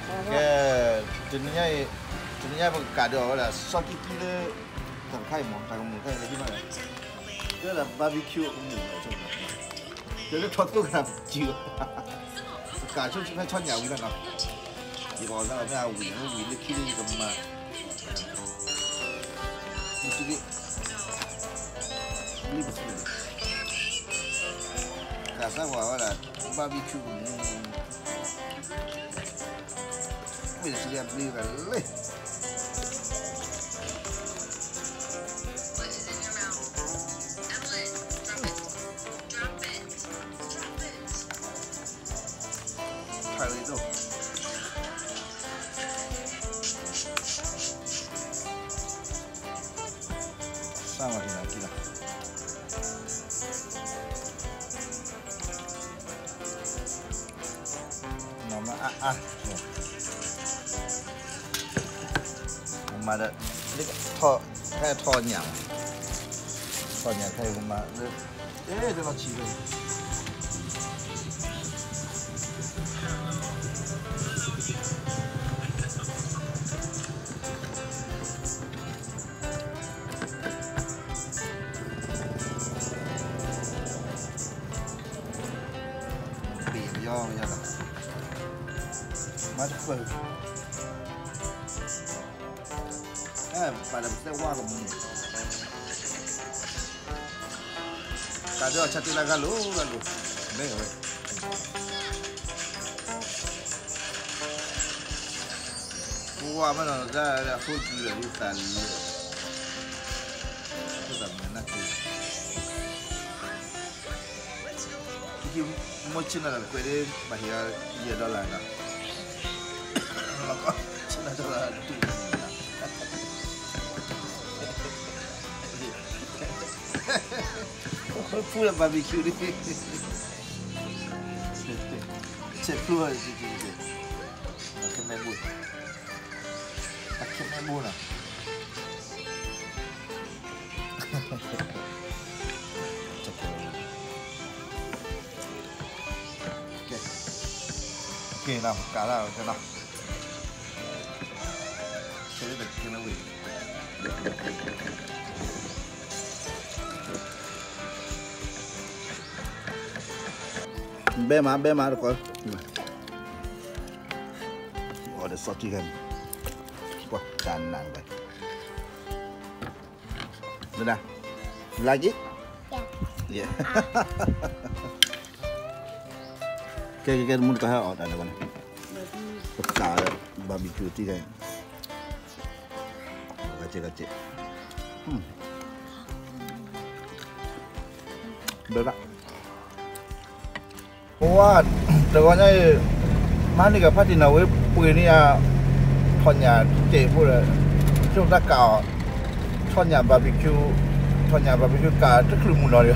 ကဲ, တနံၤညါအံၤ, တနံၤညါပကကးဒုးအီၤဝဲဒၣ် စီၤကံကံလၢ တၢ်တခါအံၤမး တၢ်ကမူၣ်တခါအံၤလၢဟံၣ်မး, လၢဒၣ် barbecue ကမူၣ်လီၤ, လၢထီၣ်သိကနၣ်ပစံးဘၣ်, ပကးဆိဖဲဆီညၣ်ဝံၤလီၤနီၤ, ယကီးသးလီၤမ့ၢ်အဝံၤ မ့ၢ်ဝံၤလၢခံလၢယကမၤ ကးစၢ်ဝဲဒၣ် barbecue ကမူၣ်, မ့ၢ်တစံးလၢအဘျ့ဝဲဒၣ်လၢ ဖးဝဲဒိၣ် စၢ်မၤတံၢ်နၤကံလီၤ, နီၢ်မးအါအါ, မၤဒီး လၢထီၣ်, ဖဲထီၣ်ညၣ်, ထီၣ်ညၣ်ခဲအံၤကမၤလၢ အဲ တလီၤဆံးဝဲ ပယီၤပယီၤလီၤ, မၤတပၢၢ်, အဲ ပာ်ဒီးပသဲဝါကမူၣ် ကးဒုးအီၤဆၢတုၤလၢဂၤလိၤဂၤလိၤ, မ့ၢ်ဝဲ, ပဝါမ့ၢ်နီၤ တၢ်အဃိတုၤဒီးဒ်သးလၢ အဃိသးမုၢ်နၤက့ၤ က့ၤမိၢ်ဆ့ၣ်နီၤတၢ်တကွဲးဒ် ဘၣ်ဟ့ၣ်အီၤယဲၢ် dollar နီၤ, ဆ့ၣ်နီၤ dollar တူၢ် ဖူလၢ barbecue ဒ် ဆဲးဖျိ အခဲမဲဘိ, အခဲမဲဘိနီၤ, ကဲ, ကဲနီၤ ကးလၢကနီၤ, ဆဲးလၢတခဲမဲဘိ ဘဲမး ဘဲမးတကီး, အီၤဒီးစီၤထံဂၤန့ၣ်, ပှၤတၢ်နးဘဲ, ဒဒၣ်, like it? Yeah. ကဲ ကဲ ကဲ တမူတကီးဟဲအီၣ်တၢ်လၢၤဘၣ်န့ၣ်, ပကးလၢ barbecue တံၢ်ဂၤ, ဂၤက့ၤ ဂၤက့ၤ, ဘဲဘၣ် ပဝါ, တဂီၤညါအံၤ, မၤန့ၢ်ကဖါတံၢ်နီၣ်ဝ့ပှ့ၤန့ၢ်ယၤ, ထီၣ်ညၣ်တစဲးဖိဒီး, ဆိတၢ်ကးအီၤ, ထီၣ်ညၣ် barbecue, ထီၣ်ညၣ် barbecue ကးတချုးမုၢ်နီၤဒီး,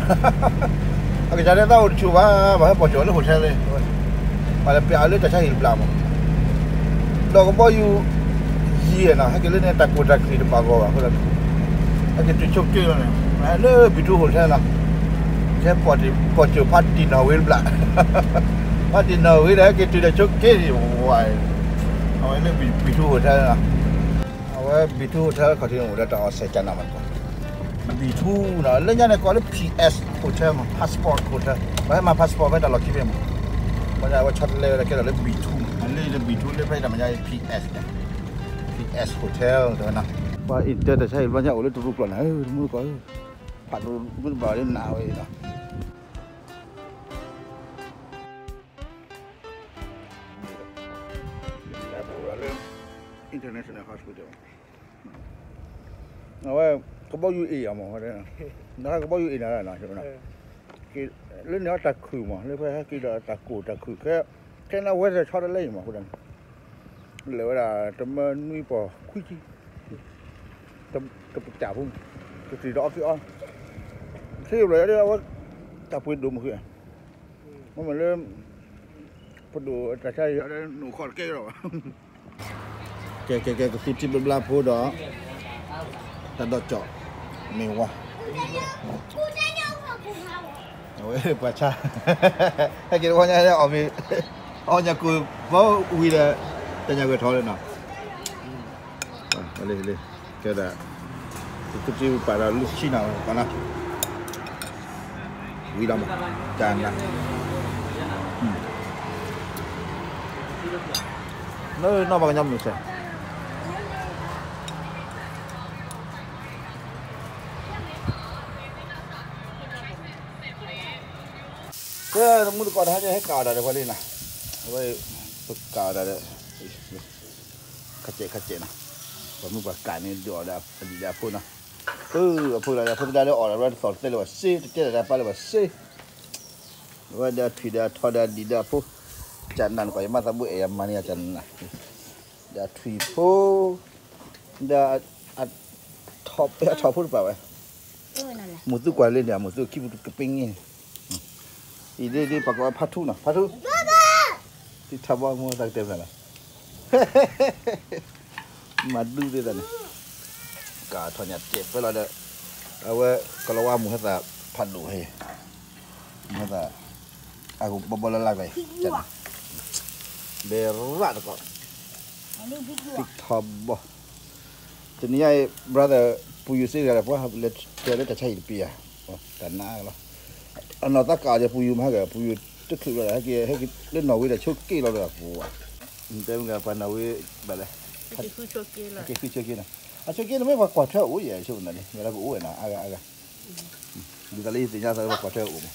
အကစၢ်ဒၣ်သးအိၣ်တဆူၣ်ဘၣ်, ဘၣ်ဟဲပိာ်ကၠီၤလၢ hotel လံ, ပှၤလၢပျးအီၤလၢတၢ်ဆါဟံၣ်တဘျီမး, ဒီးကဘီယူၤ ယံာ်နီၤ ဟဲက့ၤလၢန့ၣ် တၢ်ကိၢ်တၢ်ခုၣ်တဘၣ်ဂီၢ်ဘၣ်အဃိဒီး, ဟဲက့ၤတုၤဆိက့လီၤန့ၣ်, လၢဘံၣ်ထူ hotel နီၤ, ဟဲပိာ်ကၠီၤဖါတံၢ်နီၣ်ဝ့တဘျီ, ဖါတံၢ်နီၣ်ဝ့ဒီး ဟဲက့ၤတုၤဒီးဆိက့န့ၣ်, အဝဲလၢဘံၣ်ထူ hotel နီၤ, အဝဲဘံၣ်ထူ hotel ခီၣ်ထံးန့ၣ် အိၣ်ဒီးတၢ်အီၣ်ဆဲးကၢ်နီၤမး, ဘံၣ်ထူနီၤ လၢညါန့ၣ်ကိးလၢ P S hotel မး passport hotel, ပှၤဟဲမၤ passport ဖဲတၢ်လီၢ်ခံဖဲမး, ပှၤဝဲဆီတလဲဝဲဒၣ်ကဲထီၣ်လၢဘံၣ်ထူ, လၢဘံၣ်ထူ လၢဖဲတၢ်မဲာ်ညါ P S, P S hotel တဲဝဲနီၤ, ပှၤ intern တၢ်ဆါဟံၣ်တဘျီညါအိၣ်လၢတရူးကျီၢ်န့ၣ်, တမူတကိး, ဖးဒိၣ်မုၢ်တဘၣ်လၢနးဝဲအံၤနီၤ လၢ International Hospital အဝဲ ကဘီယူၤအ့ၣ်အီၤမး, ကဘီယူၤအ့ၣ်နၤနီၤ, လၢန့ၣ်အတၢ်ခုၣ်မး လၢဖဲဟဲက့ၤဒီးတၢ်ကိၢ်တၢ်ခုၣ်ခဲ, ခဲန့ၣ် weather ဆီတလဲအံၤမးအဃိဒီး, လဲၤဝဲဒၣ်တမၢနွံပီၢ်ခွံဆံ, တပစၢ်ဖိ, ကတုၤဒီးအီက့ၤအီ, ဆ့ဘျီအဝဲ, တၢ်ပှ့ၤဒိၣ်မုၢ်ဃ့, မ့မ့ၢ်လၢ ပဒိၣ်တၢ်ဆါအံၤ နအိၣ်ခီၣ်တကဲလီၤဘၣ်, ကဲ ကဲ ကဲ ကသူထံဘျီဘျီဖိဒီး တၢ်ဒီးကၠီၣ်မ့ၢ်ဝါ, အဝဲပှၤဆါ, ဟဲက့ၤတဝီညါ အီၣ်မ့ၢ်, အီၣ်ညၣ်ကိၢ်ဘီဝံၤဒီး, တၢ်ညါဝဲထီၣ်လၢနီၤ, လံလံ, ကဲဒၣ်, သုတံၢ်ပာ်ဒီးလူၢ်ဆံနီၤ, ပနီၤ, ဝံၤလီၤမး, တၢ်နး, လၢနီၢ်ပှၤကညီမုၢ်ဆဲး ကဲ တမူတကိးတဟါညါ ဟဲကးအီၣ်တၢ်ဒီးပှၤလံနီၤ, အဝဲ ပကးအီၣ်တၢ်ဒီး ခးစဲးခးစဲးနီၤ, ပှၤမုၢ်ပှၤကးန့ၣ် ဒုးအီၣ်ဒီးအလံာ်ဒီးအဖိနီၤ, အဖိလီၤ အဖိသဒါလၢအီၣ်ဒီး တသီၣ်တသဲလၢၤဘၣ်စ့ တတဲတၢ်ဒီးပၢ်လၢၤဘၣ်စ့, အဝဲဒီးထွံၣ်ဒီးအထီဒီးအလံာ်ဒီးအဖိ, ကနၣ်နကီး ယမါသးဘိအဲၣ်ယမၤန့ၢ်ယကနၣ်, ဒီးထွံၣ်ဖိ, ဒီး အထီၣ်ဖိတပာ်ဝဲ, မူသူကွၢ်လၢန့ၣ် မူသူခံပူၤကပ့ၤငဲၢ်န့ၣ်, အံၤဒ်ဒ်ပှၤကိးဝဲဖါထူနီၤ ဖါထူ, သံထီဘီမူသးကတဲမနုၤလဲၣ်, မၤဒူသ့ၣ်တဖၣ်န့ၣ်, ကးထီၣ်ညၣ်တဲာ်ပၢလီၤဒီး, အဝဲကလီၤဝါမူဟဲသးဖးဒိၣ်ဟဲ, မူဟဲသး, အဂုၤဘီဘီလၢလၢကွၢ်, ဘဲရၣ်တကိး, သံထီဘီ တနံၤညါအံၤ brother ပူၤယူၤစ့တဂၤဒီး ပှၤလဲၤတဲလၢတၢ်ဆါဟံၣ်တပ့ၤဧါ, တၢ်နးလီၤ, အနီၢ်သးကးအီၤဒီးပူၤယူၤမၤဟဲက့ၤ ပူၤယူၤတချုးလီၤဒီး ဟဲက့ၤလၢနီၣ်ဝ့ဒီးဆိက့လီၤဒီးပူၤ, တဲမ့ၢ်ပှၤနီၣ်ဝ့ဘၣ်လဲၣ်, ဟဲက့ၤဃုဆိက့နီၤ, အဆိက့န့ၣ်မ့ၢ်ပှၤကွၢ်ထွဲအိၣ်ယဲၢ်ဆိကနၣ်န့ၣ် မ့ၢ်လၢကအိၣ်ဝဲနီၤ အါဂၤအါဂၤ ဒ်သိးလၢယသ့ၣ်ညါသးလၢပှၤကွၢ်ထွဲအိၣ်မး,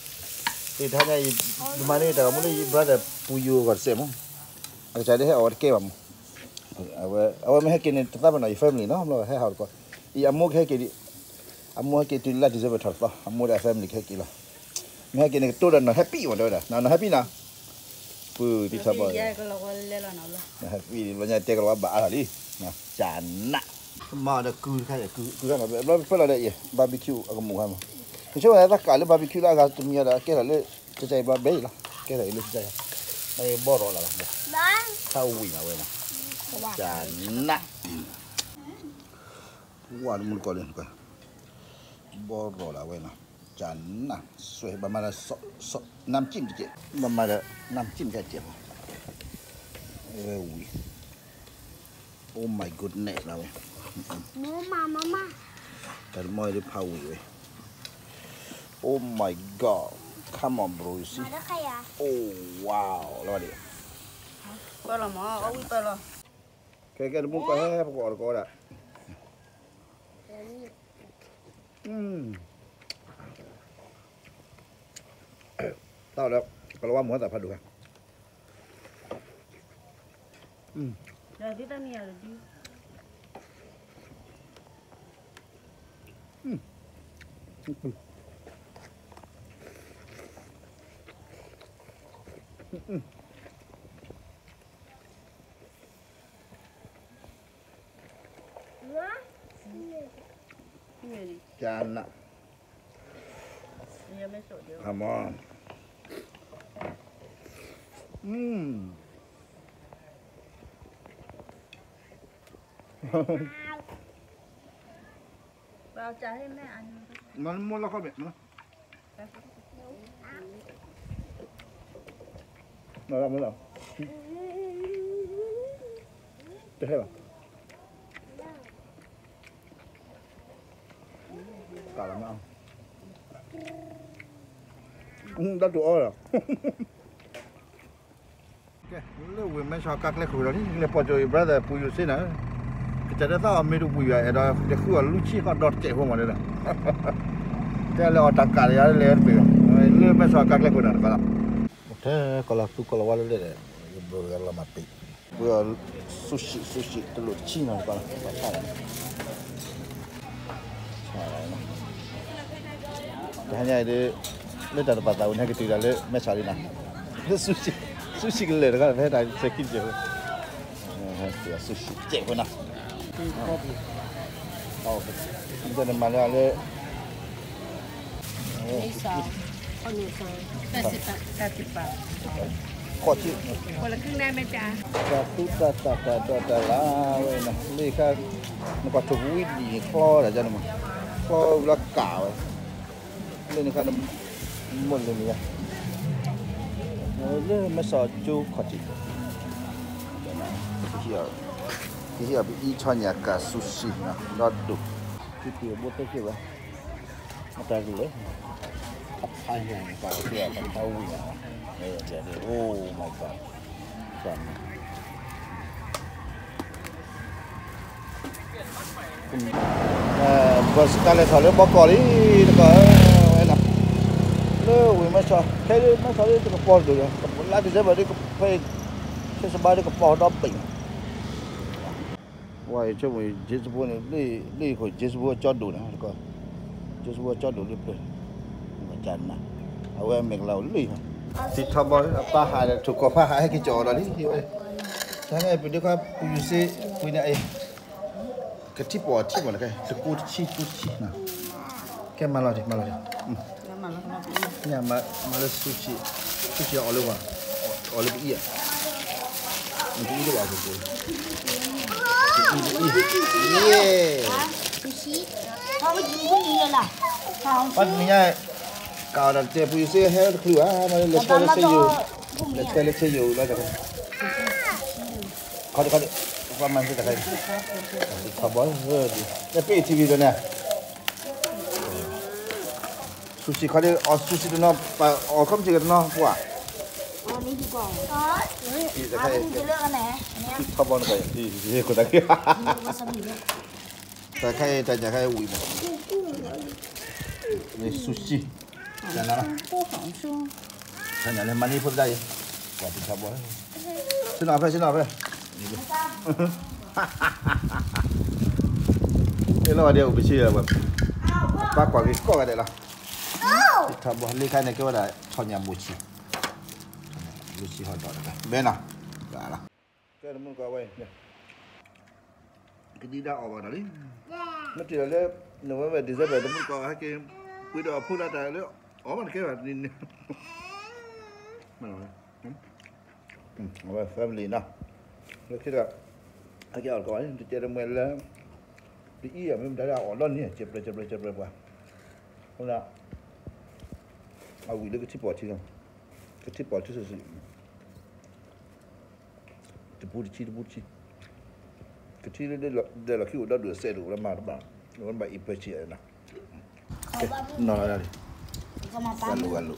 တဟါညါအံၤ ယမၤန့ၢ်တၢ်ဂီၤမူလၢယ brother ပူၤယူၤအဂီၢ်တစဲးမး, အကစၢ်ဒၣ်ဟဲအီၣ်ဝဲတကဲဘၣ်မး, အဝဲမ့ၢ်ဟဲက့ၤန့ၣ် တသးပ့ၤနီၣ် ယ family နီၤ ဘျီဟဲဟးအီၤတကီး, အမိၢ်ကဟဲက့ၤဒံး, အမိၢ်ဟဲက့ၤတုၤလၢ December ထီၣ်တသီ အမိၢ်ဒီးအ family ကဟဲက့ၤလီၤ, မ့ၢ်ဟဲက့ၤန့ၣ် ကတိၤဒီးနီၢ် happy မး တဲဝဲဒၣ် နီၢ် happy နီၤ, ပသံထီဘီ happy ဘျီညါတဲကလီၤဝါဘၣ်အါထီၣ်လံ, ကနၣ်, မၤဒီးကုတခါ ကုတခါနီၤ ဘျီပၢလီၤဒီးအံၤ barbecue အကမူၣ်ခါမး, နဆိဝဲသးကးလၢ barbecue လၢအဂၤတမံၤဒီး အကဲထီၣ်လၢ ကစၢ်အံၤဘျီဘဲအံၤလီၤ ကဲထီၣ်အံၤလၢကစၢ်ယွၤ, နဘီရီၣ်လၢ်လီၤ, ဖးဝံၤနီၤဝဲနီၤ, ကနၣ်, ဝါတမူတကိးလၢ ဘီရီၣ်လၢ်ဝဲနီၤ, ကနၣ်, စွဲဘၣ်မၤဒီး နမ်ကၠံၣ်တကဲး, ဘၣ်မၤဒီး နမ်ကၠံၣ်တကဲးဖိ, ဝဲဝံၤ, oh my goodness လၢ်ဝဲ, တၢ်တမီၢ်အံၤဒ်ဖးဝံၤဝဲ, oh my god, come on bro, you see, oh wow လီၤဒ်, ပၢလီၤမး အဝံၤပၢလီၤ, ခဲကဲတမူတကိးဟဲ ပကအီၣ်တကိးဝဲဒၣ် တၢ်ဒီး ကလီၤဝါမူၤဟဲသးဖးဒိၣ်ခါ, ကနၣ်, အမ, မ့ၢ်လီၤခီဘ့ၣ်, မ့ၢ်လီၤ, တဟဲဘၣ်, ကလီၤမး, တၢ်တူၢ်အီလီၤ. ကဲ, လၢဝ့ၢ်မဲဆီးကါကျဲခိၣ်ဒီးလံ လဲၤပိာ်ကၠိအံၤ brother ပူၤယိၤစ့နၤ, ကစၢ်ဒၣ်သၣ်အီၣ်မ့ၢ်တဝံၤဘၣ် အဲၣ်ဒိးတဃုအီၤလူၤဆံဃီဒီတစဲးဖိမးန့ၣ်လီၤ. တဲလၢအီၣ်တၢ်ကးလၢယၤလၢတပ့ၤဘၣ်, လၢမဲဆီးကါကျဲခိၣ်နၤတကီလီၤ. ထဲကီလီၤသူကီလီၤဝါလၢလဲၣ်ဒီး ယဘျိတဂၤလီၤမၤပ့ၤ, ပှၤအီၤ sushi sushi တလိၣ်တဆံနီၤတကီလီၤ, ဘၣ်ဆၣ်လီၤ တဟါညါအံၤဒ် လၢတၢ်တပာ်သးဝံၤန့ၣ် ဟဲက့ၤတုၤဒၣ်လၢမဲဆီးလံနီၤ, လၢ sushi, sushi ကလၢာ်တခါ ဖဲတၢ်ဆဲးခံတစဲးဖိ, ဟဲက့ၤ sushi တစဲးဖိနီၤ, နမၤလၢလၢ ခီၣ်ထံး, တၢ်သူတၢ်သၣ်တၢ်ဒိးတၢ်လၢ်ဝဲနီၤ, လၢခါ နကွၢ်ထိၣ်ပူၤဝံၤဒ်န့ၣ်ချီတၢ်ကန့ၣ်မး, ချီဝံၤလီၤကးဝဲ, လၢန့ၣ်ခါ မိၢ်လၢန့ၣ်ယါ, လၢမဲဆီးကၠိခီၣ်ထံး, တၢ် ကဟ့ၣ်အီၤပအံၣ်ဆီညၣ်ကး sushi နီၤ ဒီဒိၣ်, ဖံဖံအဘိသ့ၣ်က့ၤဝဲ, အတၢ်ကလဲၤ, အဖးညၣ်န့ၣ် ကးအီၤသ့ၣ်အတၢ်ဝံၤနီၤ, အိ my god, ပှၤစတၢ်လဲၤထီၣ်လၢဘီကီၢ်လံ, တကီၢ်ဝဲလီၤ, လၢဝ့ၢ်မဲဆီး ခဲလၢမဲဆီးလၢတကပီၤဒိၣ်ဒီး လါ December ဒ်ကဖဲ ခဲစဘါဒ်ကပီၤဒီဘ့ၣ် ဝဲဆိကမိၣ် James Bond န့ၣ် လၢယခိၣ် James Bond ကၠီဒိၣ်န့ၣ်တကီၢ်, James Bond ကၠီဒိၣ်လၢပျၢၤ, ကနၣ်, အဝဲအမ့ၢ်ကလၤအိၣ်လၢယၤ, ထံထီဘီ အပၢ်ဟးဒီး ထိၣ်ကီၢ်ဖးဟးဟဲက့ၤကၠီအီၤဒီးလံ, တၢ်န့ၣ်ပဒုးခါ ပယူၤစ့ ပှ့ၤန့ၣ်အံၤ ကထံပီၣ်ထံမးနကဲ တကူတဆံ ကူတဆံ, ကဲမၤလီၤဒံး မၤလီၤဒံး, မၤလၢ sushi, sushi အီၣ်လၢဝဲ, အီၣ်လၢပအံၣ်, ပအံၣ်လၢပအီၣ်ပပူၤ, ပအံၣ်, ပအံၣ်, ပတနံၤညါ, ကးအီၤဒီးတဲပယူၤစ့ဟဲတချုးဧါ, မၤလၢလဲၤဆှၢလၢဆ့ယိၤ, လဲၤဆှၢလၢဆ့ယိၤလီၤ, ခီဒံးခီဒံး, ပှၤမၤစ့တခါ, ထီဘီ, လဲၤပ့ၢ် TV ဒီးန့ၣ် sushi ခီဒံး အီၣ် sushi တနီၤ, ပအီၣ်ခီမ့ၢ်ကတနီၤပှၤ, ထီဘီနကဲ, တၢ်ခါအံၤတၢ်ညၣ်ခါအံၤဝံၤမး, sushi, တၢ်နၤလီၤ, တၢ်ညၣ်လၢမၤန့ၢ်ဖိသဒါအံၤ, ပှၤထီဘီ, ဆ့ၣ်နီၤဖဲ ဆ့ၣ်နီၤဖဲ, အ့ၣ်လီၤဝဲဒၣ်အိၣ်ပဆံး, ပၢ်ကွၢ်က့ၤကိးဂၤဒဲးလီၤ, ထီဘီလ့ခါန့ၣ်ကဲဝဲဒၣ် ဆီညၣ်ဘိဆံး, ဘိဆံးဟီၣ်ဒီးတဂၤ ဘဲနီၤ, လီၤ, ကဲတမုၢ်ကီးဝဲ, ကဒံဒါအီၣ်ဘၣ်ဒီးလံ, မ့ၢ်တုၤလီၤလၢ November December တမုၢ်ကီးဟဲက့ၤ, ပှ့ၤဒီးအဖိလၢတၢ်လၢ အီၣ်ဘၣ်တကဲဘၣ်န့ၣ်, အဝဲ family နီၤ, လၢခံဒီး ဟဲက့ၤအီၣ်တကီး တကဲတမ့ၢ်လၢ ပအံၣ်အမ့ၢ်မတၤလၢအီၣ်လီၤန့ၣ် စဲးပြဲးစဲးပြဲးစဲးပြဲးပှၤ, အဃိဒီး အဝံၤလၢကထံပီၣ်ထံလီၤ, ကထံပီၣ်ထံစုာ်စုာ် တပူတဆံ တပူတဆံ, ကထံလၢဒဲလီၤခံအိၣ်ဒီဒူၣ်စဲးဒိၣ်လၢမၤတဘၣ်, လၢမၤအံးပၢဆံးနီၤ, နီၤလီၤဒၣ်လံ, အလိၣ်အလိၣ်, ဘၣ်မုာ်နီ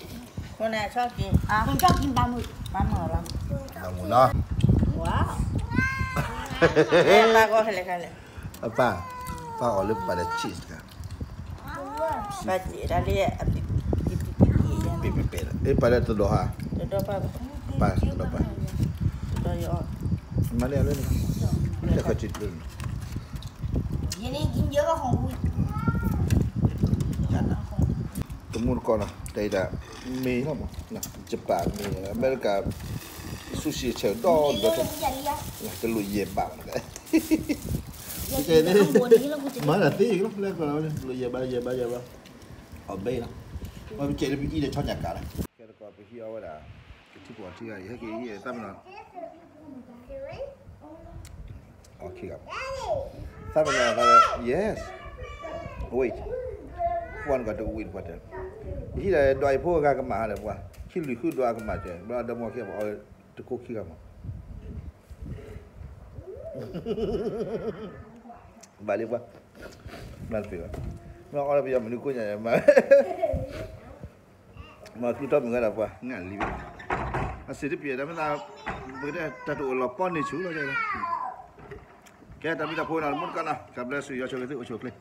ၤ, အပၢ်, ပၢ်အီၣ်လၢပၢ်ဒီး cheese တဂၤ ပာ်လၢတဒီးဟါ, ပာ်တဒီးပာ်, မၤန့ၢ်အလၢန့ၣ်, တခါချံတလၢန့ၣ်, တမူတကိးနီၤ တၢ်အံၤဒၣ် မ့ၢ်လီၤမး, Japan မ့ၢ် America, sushi ဆဲးဒီးဒီး, တလိၣ်ယဲၢ်ဘး, မၤတၢ်သ့လီၤ လၢကီၢ်လီၤ တလိၣ်ယဲၢ်ဘး ယဲၢ်ဘး ယဲၢ်ဘး, အီၣ်ဘဲလီၤ, ပကဲလၢပအံၣ်ဒီးဆီညၣ်ကးလီၤ, ကဲတကီးပဟံးအီၣ်ဝဲဒၣ်, ကထံပီၣ်ထံဂၤ ယဟဲက့ၤဟံးသးမနီၤ Okay, သးပ့ၤနီၣ်, yes, wait, ပှၤနကတဝံၤတပှၤတဲ, ယဟံးဒီးဒွးယဖိအဂၤကမၣ်ဟါဒီးပှၤ, ခံလွံၢ်ဃုဒွးကမၣ်တဲ, ဘျီဒီမါဝၤခံဂၤပအီၣ်တကိးခံဂၤမး, ဘၣ်လံပှၤ, ဘၣ်တပ့ၤဘၣ်, မ့ၢ်အီၣ်ဒီးပယီၤမနုၤကိးညါမး မၤသူၣ်ထီၣ်မုၢ်ဂၤဒီးပှၤ ငါလံ, အစံးတပျဲၤဒီးမ့ၢ်သး, ပကတဲတၢ်တအိၣ်လီၤပီန့ၢ်ဆူၣ်လီၤ, ကဲတၢ်ဘျုးတၢ်ဖှိၣ်နီၤ တမူတကိးနီၤ, God bless you, ယွၤဆိၣ်ဂ့ၤသုအိၣ်ဆူၣ်အိၣ်ချ့